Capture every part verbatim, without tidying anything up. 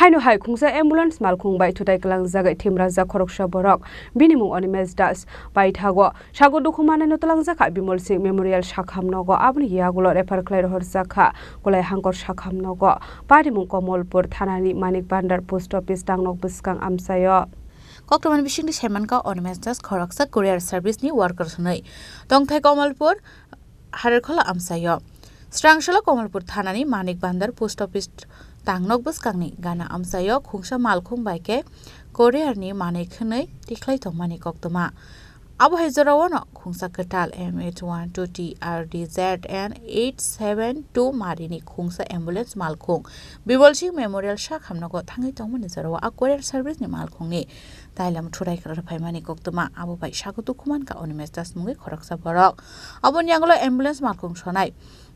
Haino hai khungsa ambulance malkhung bai thutai kwlangjagwi thimrajak khoroksa borok, bini mung Animesh Das. Paithago sago dukhu manwino twlangjakha Bimal Singh Memorial sakham nogo, aboni yagulo refer khlai rohorjakha Kulai Hangkor sakham nogo. Patimung Kamalpur thanani Manik Bhandar post office tangnok bwskang amchaio. Koktwmani bisingtwi saimankha Animesh Das khoroksa courier service ni worker hwnwi. Tongthai Kamalpur Harerkhola amchaio. Srangsalo Kamalpur thanani Manik Bhandar post office tangnok bwskangni gana amchaio khungsa malkhung bai khe courier ni manwi khwnwi tikhlai tongmani koktwma. Abo hai jorao no khungsa kwtal M H one two T R D Z N eight seven two marini khungsa ambulance malkhung Bimal Singh Memorial sakham nogo thangwi tongmani jorao a courier service ni malkhungni tailam thurai rwphaimani koktwma. Abo bai sago dukhu mankha Animesh Das mungwi khoroksa borok. Aboni yagulo ambulance malkhung sonai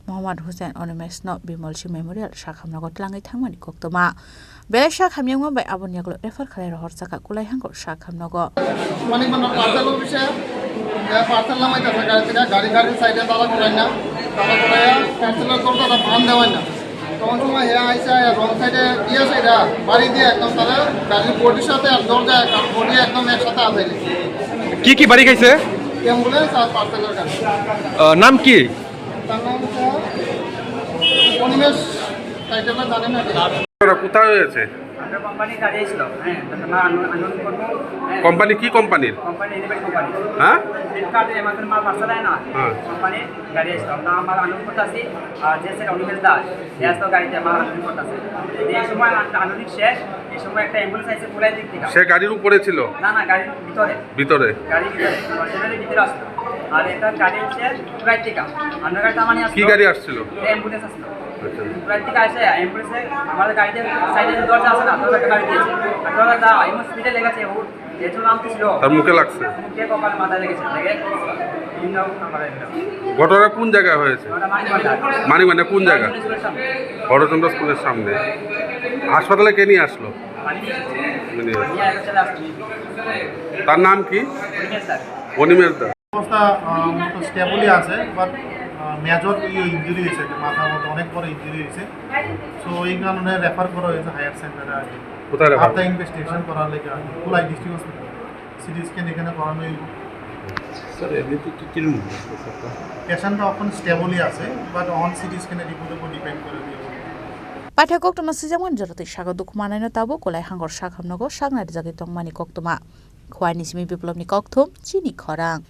Mohammad Hussain Animesh no Bimal Singh Memorial sakham nogo twlangwi thangmani koktwma. Belai sakham yangma bai aboni yagulo refer khlai rohorjakha Kulai Hangkor sakham nogo. Manik Bhandar parcel office, ya, parcel lamai tangkha gari thika, gari, gari side e tala khulai na, tala khulai ya, parcel o dorja ta bhang debai na. Tokon somoi he aisa, ya, wrong side e, iya side e, bari diye ekdom tale, gari body sate ar dorja, body ekdom ek sate asai. কি কি বাড়ি খাইছে? Ambulance ar parcel er gari. আহ, নাম কি? তার নাম হচ্ছে অনিমেষ, টাইটেলটা জানি না। আপনারা কোথায় হয়েছে? আমরা কোম্পানির গাড়ি এসেছিল, হ্যাঁ, তো আমরা আনলোড, আনলোড করবো, হ্যাঁ। কোম্পানি কি কোম্পানির? Company delivery company. হ্যাঁ? ফ্লিপকার্টে অ্যামাজন মাল পার্সেল হয় না? হ্যাঁ। কোম্পানির গাড়ি এসেছিল, আমরা মাল আনলোড করতে আসি, আর যে স্যার অনিমেষ দাস, সে আসতো গাড়িতে মাল আনলোড করতে আসে। এই সময় আন-, আনলোডিং শেষ, এই সময় একটা অ্যাম্বুলেন্স আইসে কুলাই দিক থেকে। সে গাড়ির উপরে ছিল? না, না, গাড়ির ভিতরে। ভিতরে? গাড়ির ভিতরে, কন্টেনারের ভিতরে আসতো। আর একটা গাড়ি হচ্ছে কুলাই থেকে, আপনার গাড়িটা মানে আসতো। কি গাড়ি আসছিল? অ্যাম্বুলেন্স আসতো। আচ্ছা। কুলাই থেকে আসে, অ্যাম্বুলেন্সে আমাদের গাড়িতে সাইডে যে দরজা আছে না, দরজাটা গাড়ি দিয়েছে। আর দরজাটা এমন স্পিডে লেগেছে, ও যেহেতু নামতেছিল, তার মুখে লাগছে? মুখে, কপালে, মাথায় লেগেছে। লেগে ঘটনা কোন জায়গায় হয়েছে? ওটা মানিক ভান্ডার। মানিক ভান্ডার কোন জায়গা? স্কুলের সামনে। হরচন্দ্র স্কুলের সামনে। হাসপাতালে কে নিয়ে আসলো? মানিক। উনি নিয়ে আসলো। তার নাম কি? অনিমেষ স্যার। অনিমেষ দা। অবস্থা, আহ, মূলত স্টেবলই আছে, বাট, আহ, মেজর ইয়ে ইনজুরি হয়েছে, যে মাথার মধ্যে অনেক বড় ইনজুরি হয়েছে। সো এই কারণে রেফার করা হয়েছে হায়ার সেন্টারে আর কি। কোথায় রেফার? আফটার ইনভেস্টিগেশন করার লেগে আর কি, Kulai district hospital. CT scan এখানে করানো হইব। স্যার, এমনিতে কি কিরকম অবস্থা স্যারটা? পেশেন্টটা এখন স্টেবলই আছে, বাট অন সিটি স্ক্যানের রিপোর্টের উপর ডিপেন্ড করে দিয়ে বলবো। Paithak koktwma swijak mani jorotwi sago dukhu manwino tabuk Kulai Hangkor sakham nogo saknai rijagwi tongmani koktwma. Khowai ni simi Biplobni kokthum chini khorang.